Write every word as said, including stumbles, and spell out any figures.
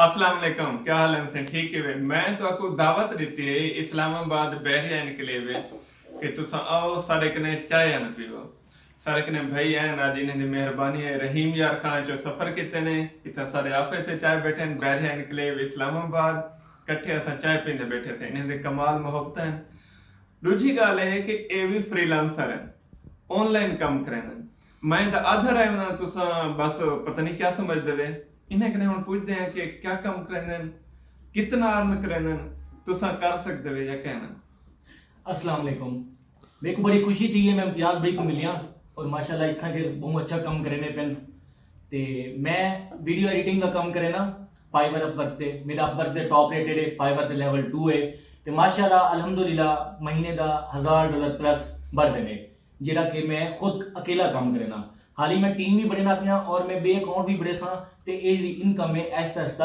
السلام علیکم، کیا حال ہے؟ ٹھیک ہے؟ میں تو آپ کو دعوت دیتی ہے اسلام آباد بحریہ انکلیو وچ کہ تساں آؤ، سارے کنے چائے آن پیو۔ سارے کنے بھائی ہیں، آج انہیں دی مہربانی ہے۔ رحیم یار خان چو سفر کیتے نے، اتنا سارے آفس سے چائے بیٹھے ہیں، بحریہ انکلیو اسلام آباد، کٹھے اساں چائے پیندے بیٹھے تھے۔ انہیں دے کمال محبت ہیں۔ دوجھی گال ہے کہ اے بھی فری لانسر ہیں، آن لائن کم کریں۔ میں تو آدھا رہے ہوں، تساں بس پتہ نہیں کیا سمجھ دے۔ انہیں کنے ہن پوچھتے ہیں کہ کیا کم کریں، کتنا ارن کریں، تساں کر سکتے ہو یا کہنا۔ السلام علیکم۔ میرے کو بڑی خوشی تھی ہے، میں امتیاز بھائی کو ملیا اور ماشاءاللہ اتنا کہ بہت اچھا کام کرنے پن۔ تے میں ویڈیو ایڈیٹنگ کا کام کرے نا، فائیور اپ ورک تے۔ میرا اپ ورک تے ٹاپ ریٹڈ ہے، فائیور تے لیول ٹو ہے۔ تے ماشاءاللہ الحمدللہ مہینے دا ہزار ڈالر پلس بڑھ دینے، جیڑا کہ میں خود اکیلا کام کرے نا۔ حالی میں ٹیم بھی بڑھے نہ پیا اور میں بے اکاؤنٹ بھی بڑھے ساں، تے اے دی انکم میں آہستہ آہستہ